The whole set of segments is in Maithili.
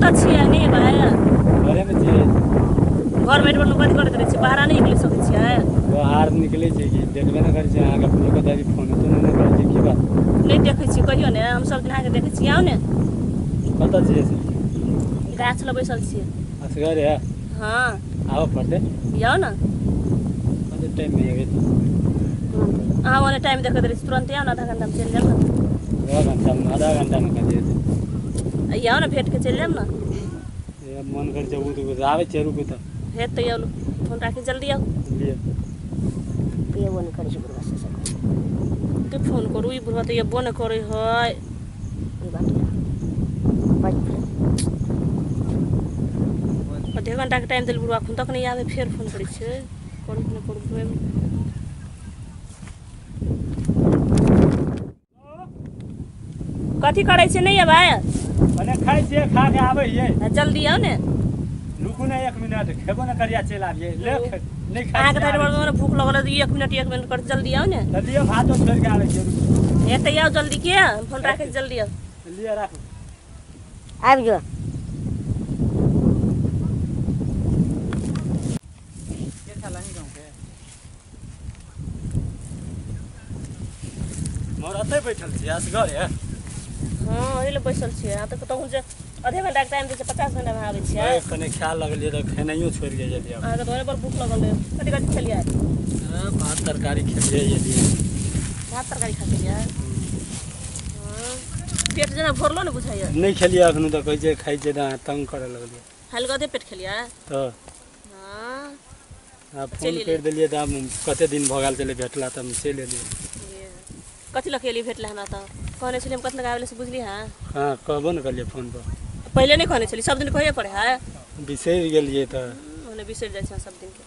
कतऽ छियै नहि एबै घरेमे छियै घरमे एटबे कथी करैत रहै छियै बाहर नहि निकलि सकै छियै बाहर निकलै छियै कि देखबे नहि करै छियै अहाँके फोन कऽ दादी फोन तो नहि करै छियै की बात नहि देखै छियै कहियो ने हम सब दिन अहाँके देखै छियै आउ ने कतऽ छियै से गाछ लग बैसल छियै असगरे है हँ आबऽ पड़तै आउ ने कते टाइममे एबै तऽ अहाँ ओने टाइम देखैत रहै छी तुरन्ते आउ ने आधा घंटामे चलि जायब ने आधा घंटामे कथी हेतै आउ ने भेटके चलि जायब ने ए, मन करै छै उद उद आबै छियै रुकू तऽ हेतै आउ फोन राखी जल्दी आउ लिअ पियबो नहि करै छै बुढ़बा से सब के फोन करू ई बुढ़बा तऽ एबो नहि करै है ई बात यऽ बाजि फेर आधे घंटाके टाइम देल बुढ़बा एखन तक नहि आबै फेर फोन करै छियै करू कि नहि करू बुढ़बे कथी करै छियै नहि एबै मने खाइ छियै खा के आबै हियै आ जल्दी आउ ने रुकू ने एक मिनट खेबो ने करिया चलि आबियै ले नहि खाइ अहाँके छियै, तऽ आबै बड़ भूख लगल है एक मिनट कर जल्दी आउ ने छियै। तऽ लिअ भातो छोड़ि के आबै छियै रुकू। हेतै आउ जल्दी के फोन राखै छी, जल्दी आउ लिअ राखू आबि जो मोर अतै बैठल छी असगरे हँ ओहि लए बैसल छियै अहाँ तऽ कहूँ जे आधे घंटाके टाइम दै छै 50 घंटामे आबै छियै कने खाय लगलियै तऽ खेनाइयो छोड़ि के गेलियै अहाँके तऽ बड़ भूख लगल रहै कथी कथी खेलियै हँ, भात तरकारी खेलियै एलियै भात तरकारी खा खेलियै हँ पेट जेना भरलो ने बुझाइए नहि खेलियै एखनो तऽ कहै छै खाइ छियै तऽ अहाँ तंग करऽ लगलियै हल्का आधे पेट खेलियै तऽ हँ आ फोन चलि करि देलियै तऽ आब कते दिन भऽ गेल छलै भेटला तऽ हम चलि एलियै कथी लऽ के एलियै भेटला हमरा तऽ कहने छलियै हम कथी लऽ के आबै लए से बुझलियै अहाँ हँ कहबो ने करलियै फोनपर पहिले नहि कहने छलियै सब दिन कहैए पड़ै है बिसरि गेलियै तऽ ओने बिसरि जाइ छै अहाँ सब दिनके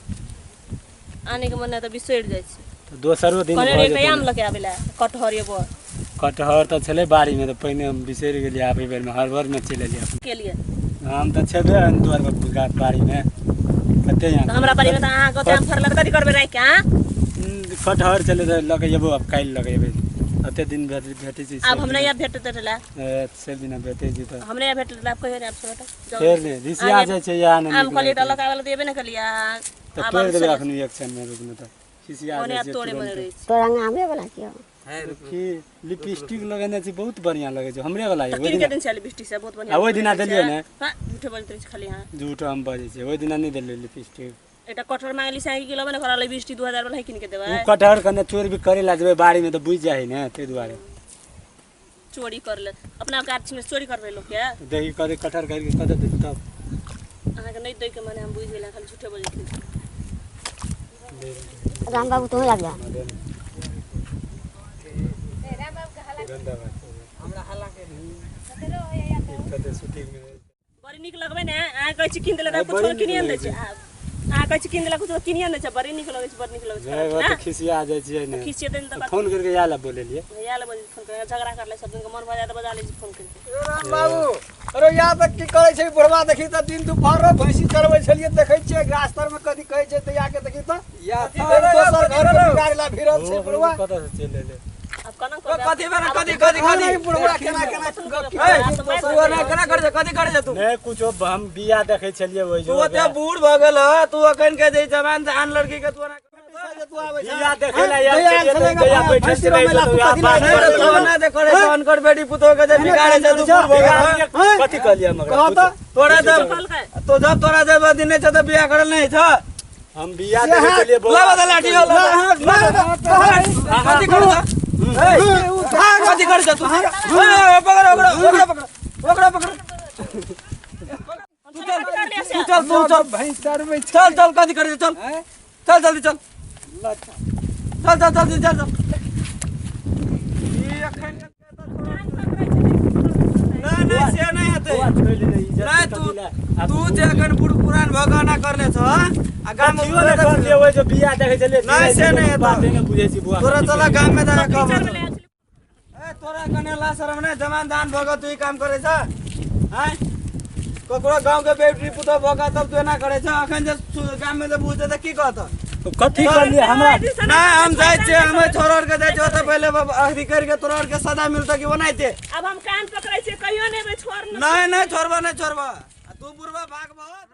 आनैके मन नहि तऽ बिसरि जाइ छै तऽ दोसरो दिन कहने भऽ रहियै जेतै आम ने। लऽ के आबै लए कटहर एगो कटहर तऽ छलै बाड़ीमे तऽ पहिने हम बिसरि गेलियै आबै बेरमे हड़बड़मे चलि एलियै के लिए आम तऽ छेबे दुआर पर गाछ बाड़ीमे कते तऽ हमरा बाड़ीमे तऽ अहाँके ओते आम फड़ल तऽ कथी करबै राखि कऽ आँ? कटहर छलै तऽ लऽ के जेबो आब काल्हि लऽ के जेबै एते दिन भेटै छै आब हम नहि आब भेटत लए से बिना भेटै छै तऽ हम नहि आब भेटत लए आब कहियो नहि आब छोड़ो जाउ फेर नहि ऋषिया जाइ छै इएह नहि आम नीक कहलियै लगै तऽ लऽ कऽ आबै लए तऽ एबे नहि केलियै अहाँ तऽ आब तोड़ि आम देबै सड़ि एखन एक क्षणमे रुकमे तऽ खिसिया ओने जाइ आब छै तोड़े मने तुरन्ते रहै छै तोरा अंगना आबे वाला छियौ की लिपस्टिक लगेने छी बहुत बढ़िया लगै छै हमरे वाला तऽ ओहि कीन के दिना देने छलियै लिपस्टिक से बहुत बढ़िया आ ओहि दिना देलियै ने हँ झूठे बजैत रहै छै खाली अहाँ झूठ हम बजै छियै ओहि दिना नहि देलियै लिपस्टिक एकटा कटहर मांगली से अहाँके लेबै ने घरा लिपस्टिक 2000 वाला कीन के देबै ओ कटहर कने चोर भी करे ला जेबै बाड़ी में तऽ बुझि जाइ ने ताहि दुआरे चोरी कर ले अपना गाछी में चोरी करबै लोक के देखी करे कटहर करके कतऽ देतै तब अहाँके नहि दै के माने हम बुझि गेलियै खाली झूठे बजैत रहै छै राम बाबू तोहू आबि जा गंदा बात कते शूटिंग में बड़ी नीक लगबै ने अहाँ कहै छी कीन देलक बड़ी कुछो नीक किनिए ने लगै दै छै अहाँ कहै छी कीन देलक कुछो किनिए ने दै छै बड़ी नीक लगै छै बड़ नीक लगै छै जय ना तऽ खिसिया जाइ छियै ने खिसियेतै ने तऽ फोन करके आयल बोलेलियै आयल बजे फोन कर झगड़ा कर ले सब दिन के मन भऽ जाय तऽ बजा लै छी फोन करके राम बाबू अरे यहाँ तक की करै छै बुढ़वा देखी तऽ दिन दुपहर भैंसी चरबै छलियै देखै छियै गाछ तर मे कथी कहै छै तऽ आके देखी तऽ दोसर घर के बिगाड़े ला भिड़ल छै बुढ़वा कतऽ से चलि एलै आब केना करबै कथी बना कथी कथी कथी बुढ़वा केना केना ए, तू ओना केना करै छै कथी करै छै तू नहि कुछो हम बिया देखै छलियै ओहि तू जो ओते बूढ़ भऽ गेल ह तू अखन के जे जवान से आन लड़की के तू ओना बिया देखै ला आयल छलियै तऽ गैया बैठल छलै तऽ वएह बात नहि तऽ तू ओना जे करै छै अनकर बेटी पुतोह के जे बिगाड़े छै तू बूढ़ भऽ गेल ह कथी कहलियै हम ओकरा? कह तऽ तोरा जब तो जब तोरा जब दिन नहि छौ तऽ बियाह करल नहि छ हम बिया देखै छलियै बौआ। लबा दे लाठी लबा कथी करै छ ए, कथी करै छ तू ए, पकड़ ओकरा ओकरा पकड़ ओकरा पकड़ तू चल तू चल तू चल भैंस चरबै छै चल चल कथी करै छ चल चल जल्दी चल चल चल जल्दी चल चल ई अखन नहि नहि से नहि हेतै बौआ छोड़ि देलै, इज्जत नहि के तू कथी ला? आब तू जे अखन बूढ़ पुरान भऽ कऽ एना करले छह आ गाम कथियो नहि करलियै ओहि जो बिया देखै छलियै नहि, से नहि हेतौ। बाते नहि बुझै छी बौआ तोरा कथी चल केलियै। गाम में जाके टीचर कहबो भेलै ए तोरा कने ला शरम नहि जवान दान भऽ कऽ तू ई काम करै छ आँय ककरो गाँव के बेटी पुतोह भऽ कऽ तब तू एना करै छ अखन जे गाम में जे बुझतै तऽ की कहत कथी करलियै हमरा नहि हम जाइ छियै हम छोड़ के जाइ छियै ओतऽ पहिले अथी करि के तोरा आरके सजा मिलतै कि ओनाहिते आब हम कान पकड़ै छियै कहियो नहि एबै छोड़ छोड़ न। नहीं नहीं छोड़बा नहीं छोड़बा। आ तू बुढ़वा भाग बहुत।